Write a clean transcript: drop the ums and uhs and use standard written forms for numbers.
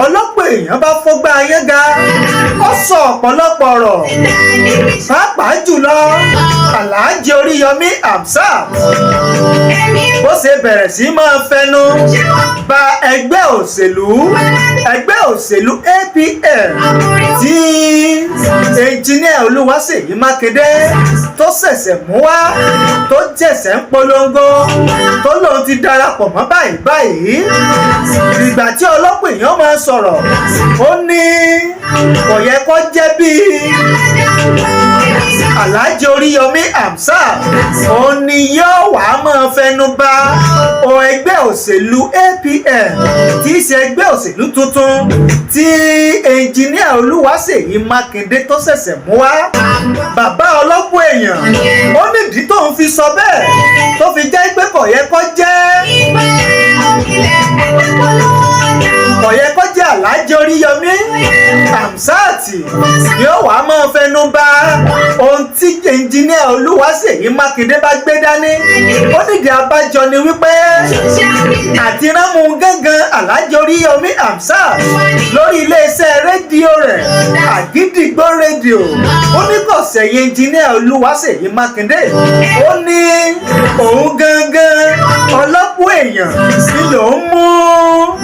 Ọlọ́pọ̀ èèyàn bá fọ́gbà ayéga, ó sọ ọ̀pọ̀lọpọ̀ ọ̀rọ̀, pàápàá jùlọ Alhaji Oríyọmí Hamzat, bó ṣe bẹ̀rẹ̀ sí máa fẹnu ba ẹgbẹ́ òṣèlú APM tí Ẹnjìníà Olúwaṣèyí Mákindé tó ṣẹ̀ṣẹ̀ mú wá, tó jẹ̀ṣẹ̀ ń polongo, tó lóun ti darapọ̀ mọ́ báyìí báyìí. Ìgbà tí ọlọ́pọ̀ èèyàn máa sọ̀rọ̀, ó ní kò yẹ kó jẹ́ bíi Alhaji Oríyọmí Hamzat òun ni yóò wá máa fẹnu bà ọ ẹgbẹ́ òṣèlú APM, tí í ṣe ẹgbẹ́ òṣèlú tuntun tí Ẹnjìníà Olúwaṣèyí Mákindé tó ṣẹ̀ṣẹ̀ mú wá. Bàbá ọlọ́pọ̀ èèyàn, ó nídìí tóun fi sọ bẹ́ẹ̀, tó fi jẹ́ pé kò yẹ kó jẹ́ Alhaji Oríyọmí Hamzat yóò wá máa fẹnu bà ohun tí Ẹnjìníà Olúwaṣèyí Mákindé bá gbé dání. Ó nídìí abájọ ni wípé àti rámú gángan Alhaji Oríyọmí Hamzat lórí iléeṣẹ́ rédíò rẹ̀, Àgídìgbò Rédíò, ó ní kò sẹ̀yìn Ẹnjìníà Olúwaṣèyí Mákindé. Ó ní òun gangan ọlọ́pọ̀ èèyàn ni lòún mú.